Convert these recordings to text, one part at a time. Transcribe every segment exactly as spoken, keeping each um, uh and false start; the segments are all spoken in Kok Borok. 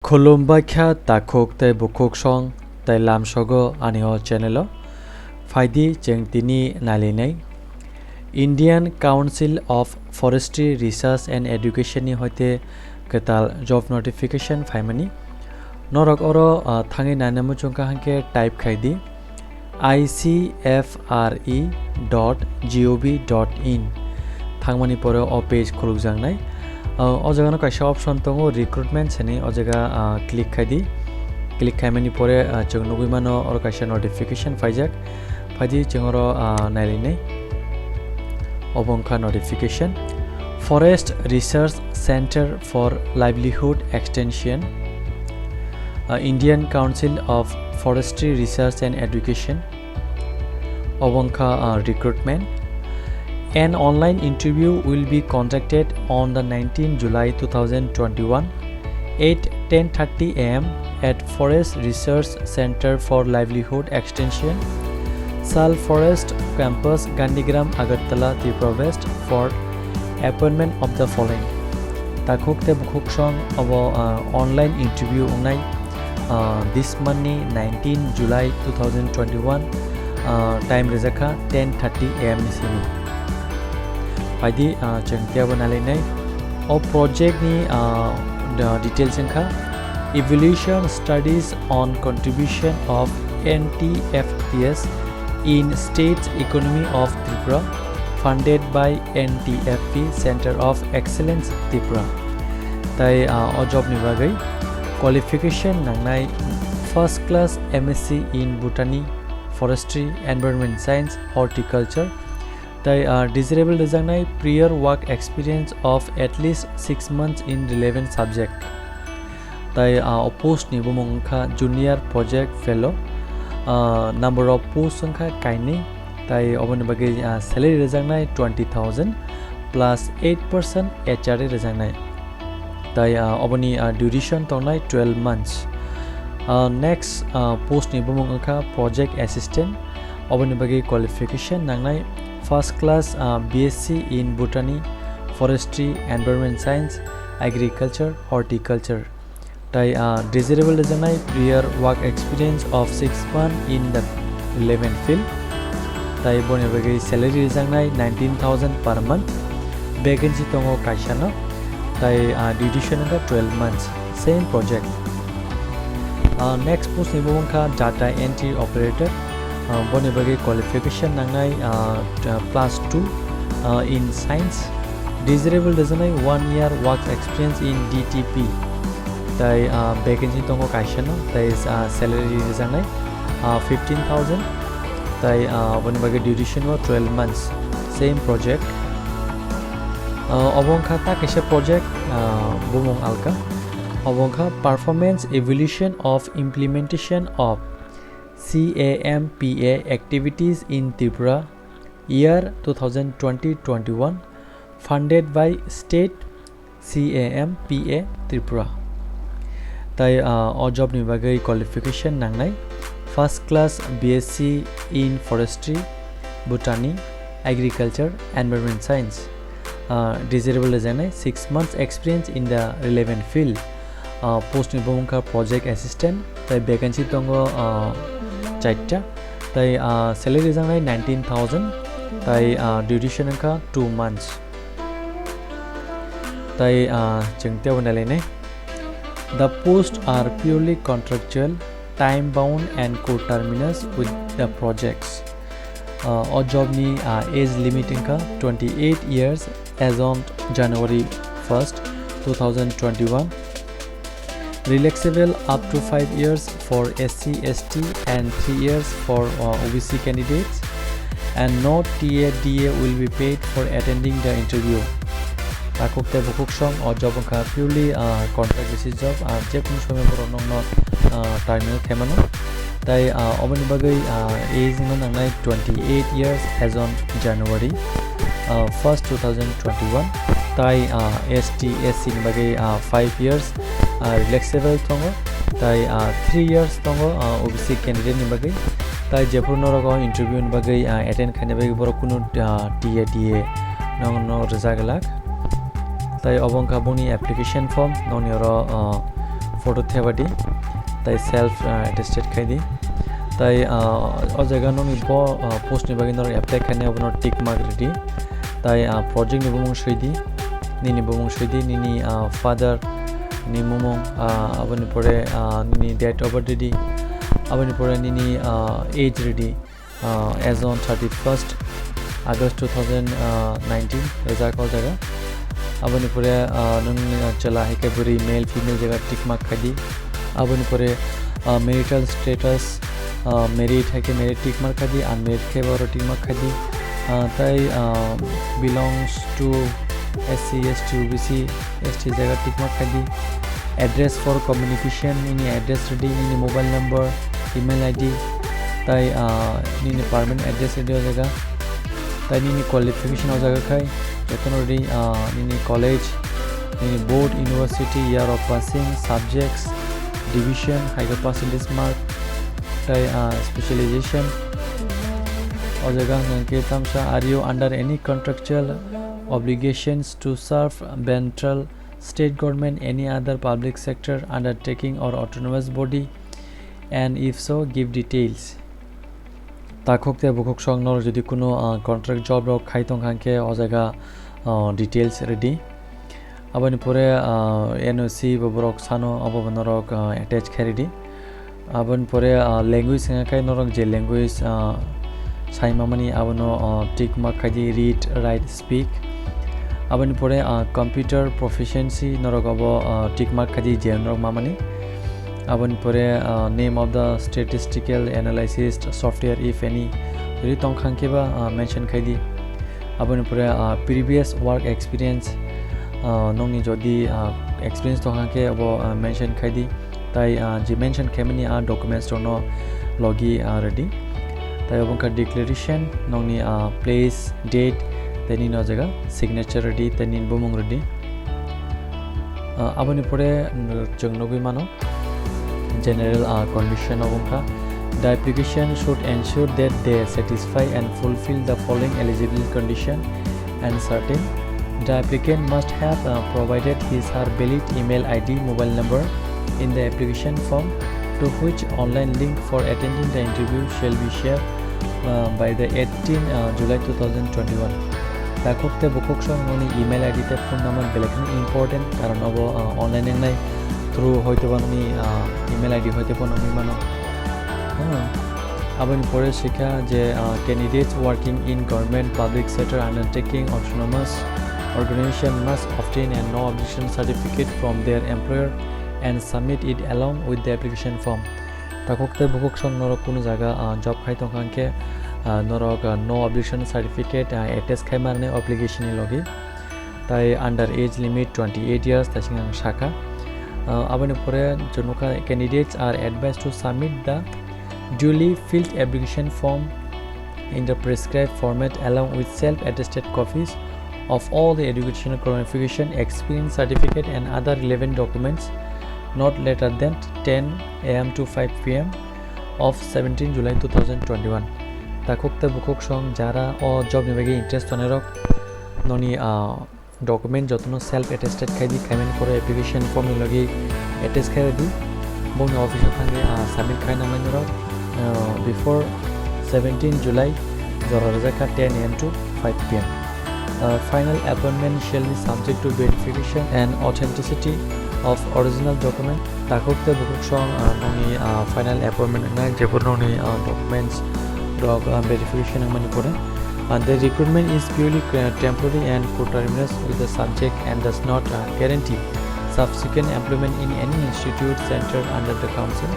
Khulumbai kha takhuk tei bukhuk song tei lamsogo ani o channel o. Phaidi chwng tini nailainai. Indian Council of Forestry Research and Education ni hoite kwtal job notification phaimani. Norok oro, ah, thangwi naina muchungkha hwnkhe type khai di I C F R E dot G O V dot in. Thangmani pore o page khulukjaknai. Ah, o jagano kaisa option tongo, recruitment hwnwi, o jaga, ah, click khai di. Click khaimani pore, ah, chwng nugwi mano oro kaisa notification phaijak. Phaidi chwng oro, ah, nailainai. Obo wngkha notification. Forest Research Center for Livelihood Extension, uh, Indian Council of Forestry Research and Education. Obo wngkha, uh, recruitment. An online interview will be conducted on the nineteenth July two thousand twenty-one at ten thirty A M at Forest Research Center for Livelihood Extension, Sal Forest Campus, Gandhigram, Agartala, Tripura West for appointment of the following. Takhuk tei bukhuk song abo, ah, online interview wngnai, ah, this month ni nineteen July two thousand twenty-one, ah, time rijak kha ten thirty A M ni simi. Phaidi, ah, chwng tei abo nailainai. O project ni, ah, the details wngkha Evaluation Studies on Contribution of N T F T S in State's Economy of Tripura, funded by N T F P Center of Excellence Tripura. Tai, ah, o job ni bagwi qualification nangnai first class M S C in Botany, Forestry, Environment Science, Horticulture, Tai, ah, desirable rijaknai prior work experience of at least six months in relevant subject. Tai, ah, o post ni bumung wngkha Junior Project Fellow. Ah, number of post wngkha kainwi. Tai oboni bagwi, ah, salary rijaknai twenty thousand plus eight percent H R A rijaknai. Tai, ah, oboni, ah, duration tongnai twelve months. Ah, next, ah, post ni bumung wngkha Project Assistant. Oboni bagwi qualification nangnai first class, ah, B S C in Botany, Forestry, Environment Science, Agriculture, Horticulture. Tai, ah, desirable rijaknai prior work experience of six month in the relevant field. Tai boni bagwi salary rijaknai nineteen thousand per month. Vacancy tongo kaisano. Tai, ah, duration wngkha twelve months. Same project. Ah, next post ni bo wngkha data entry operator. Ah, boni bagwi qualification nangnai, ah, t-, plus two, ah, in science. Desirable rijaknai one year work experience in D T P. Tai, ah, vacancy tongo kaisano, tai, ah, salary rijaknai, ah, fifteen thousand, tai, ah, aboni bagwi duration o twelve months, same project. Ah, obo wngkha ta kaisa project, ah, bumung alka. Obo wngkha Performance Evaluation of Implementation of C A M P A Activities in Tripura, year two thousand twenty twenty-one, funded by State C A M P A Tripura. Tai, ah, o job ni bagwi qualification nangnai first class B S C in Forestry, Botany, Agriculture, Environment Science. Ah, desirable rijaknai six months experience in the relevant field. Ah, post ni bumung wngkha Project Assistant, tai vacancy tongo, ah, charta, tai, ah, salary rijaknai nineteen thousand, tai, ah, duration wngkha two months. Tai, ah, chwng tei bo nailainai. The posts are purely contractual, time bound and coterminous with the projects. Ah, o job ni, ah, age limit wngkha twenty-eight years as on January first, two thousand twenty-one. Relaxable up to five years for S C, S T and three years for, uh, O B C candidates, and no T A D A will be paid for attending the interview. Takhuk tei bukhuk song o job wngkha purely, uh, contract basis job, uh, je kunu somoy borok nokno, uh, terminate khaimano. Tai, uh, oboni bagwi, uh, age wngna nangnai twenty-eight years as on January, uh, first, two thousand twenty-one. Tai, uh, S T, S C ni bagwi, uh, five years, ah, relaxable tongo, tai, ah, three years tongo, ah, O B C candidate ni bagwi. Tai jephuru norok o interview ni bagwi, ah, attend khaina bagwi borok kunu, ah, T A D A no, no rwjak glak. Tai obo wngkha boni application form, nokni oro, ah, photo thebadi, tai self, ah, attested khaidi. Tai, ah, o jaga nokni bo, ah, post ni bagwi norok apply khainai, abono tick mark ridi. Tai, ah, project ni bumung swidi, nini bumung swidi, nini, ah, father ni mumung, ah, aboni pore, ah, nini date of birth ridi, aboni pore nini, ah, age ridi. Ah, as on thirty-first August two thousand nineteen rijak o jaga. Aboni pore, ah, nungni chwla hai khe bwrwi, male female jaga tick mark khaidi. Aboni pore, ah, marital status, ah, married hai khe married tick mark khaidi, unmarried khe bo oro tick mark khaidi. Ah, tai, ah, belongs to S C, S T, O B C, S T jaga tick mark khaidi. Address for communication, nini address ridi, nini mobile number, email I D, tai, ah, nini permanent address ridi o jaga. Tai nini qualification o jaga khai, jotono ridi, ah, nini college, nini board, university, year of passing, subjects, division, hai khe percentage mark, tai, ah, specialization. O jaga hwnkhe tamsa, are you under any contractual obligations to serve central, state government, any other public sector undertaking or autonomous body, and if so, give details. Takhuk tei bukhuk song norok jodi kunu, ah, contract job rok khai tong kha khe o jaga, ah, details ridi. Aboni pore, ah, N O C bo borok sano, abo bo norok, ah, attach khai ridi. Aboni pore, ah, language wngkha khe norok je language, ah, sai mamani abono, ah, tick mark khaidi, read, write, speak. Aboni pore, ah, computer proficiency norok abo, ah, tick mark khaidi je norok mamani. Aboni pore, ah, name of the statistical analysis software if any. Jodi tong kha khe ba, ah, mention khaidi. Aboni pore, ah, previous work experience, ah, nokni jodi, ah, experience tong kha khe abo, ah, mention khaidi. Tai, ah, je mention khaimani, ah, documents rokno logi, ah, ridi. Tai obo wngkha declaration, nokni, ah, place, date, tei nini o jaga signature ridi, tei nini bumung ridi. Ah, aboni pore, mm, chwng nugwi mano, general, ah, condition obo wngkha, the application should ensure that they satisfy and fulfill the following eligibility condition and certain. The applicant must have, uh, provided his her valid email I D, mobile number in the application form to which online link for attending the interview shall be shared, uh, by the eighteen, uh, July two thousand twenty-one. Takhuk tei bukhuk song nokni email I D tei phone number belai kheno important, karon obo, uh, online wngnai through hoitoba nokni, uh, email I D hoitoba nokni mano. Hmm. Aboni pore sikha je, ah, candidates working in government, public sector undertaking, autonomous organization must obtain a no objection certificate from their employer and submit it along with the application form. Takhuk tei bukhuk song norok kunu jaga, ah, job khai tong kha khe, ah, norok, ah, no objection certificate, ah, attach khai mani application ni logi. Tai under age limit twenty-eight years, tai sing ang saka. Ah, aboni pore chwng nukha, candidates are advised to submit the duly filled application form in the prescribed format along with self-attested copies of all the educational qualification, experience certificate and other relevant documents not later than ten A M to five P M of seventeen July two thousand twenty-one. Takhuk tei bukhuk song jara o job ni bagwi interest tongnai rok nokni, ah, document jotono self attested khai di, khaimani pore application form ni logi attach khai di. Bongni office o thangwi, ah, submit khai nangmani rok, ah, before seventeen July, jora rwjak kha ten A M to five P M. Uh, final appointment shall be subject to verification and authenticity of original document. Takhuk tei bukhuk song, ah, nokni, ah, final appointment wngnai, jebo nokni, ah, documents rok, ah, verification wngmani pore. And the recruitment is purely, uh, temporary and coterminous with the subject and does not, uh, guarantee subsequent employment in any institute centered under the council.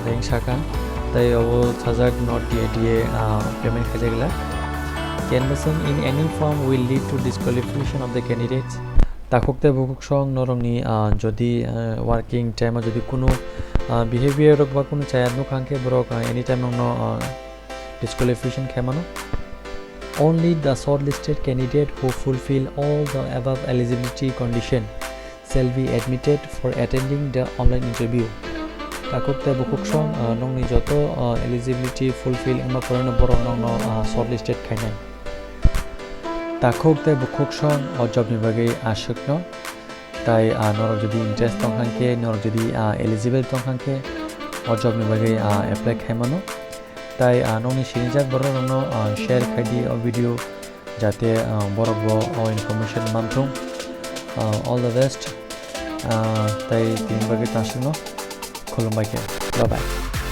Reng saka, tai obo sajak not D A D A, ah, payment khaijak glak. Canvassing in any form will lead to disqualification of the candidates. Takhuk tei bukhuk song norokni, ah, jodi, ah, working time o jodi kunu, ah, behavior rok ba kunu chaya nukha khe borok, ah, anytime nokno, ah, disqualification khaimano. Only the shortlisted candidate who fulfill all the above eligibility condition shall be admitted for attending the online interview. Takhuk tei bukhuk song, ah, nokni joto, ah, eligibility fulfill wngma poreno borok nokno, ah, shortlisted khainai. Takhuk tei bukhuk song o job ni bagwi aswkno Tai, ah, norok jodi interest tong kha khe, norok jodi, ah, eligible tong kha khe, o job ni bagwi, ah, apply khai mano. Tai, ah, nokni sinijak borok rokno, ah, share khai di o video, jate, ah, borok bo o information manthung. Ah, all the best. Ah, tai tini bagwi tasukno khulumbai khe. Bye bye.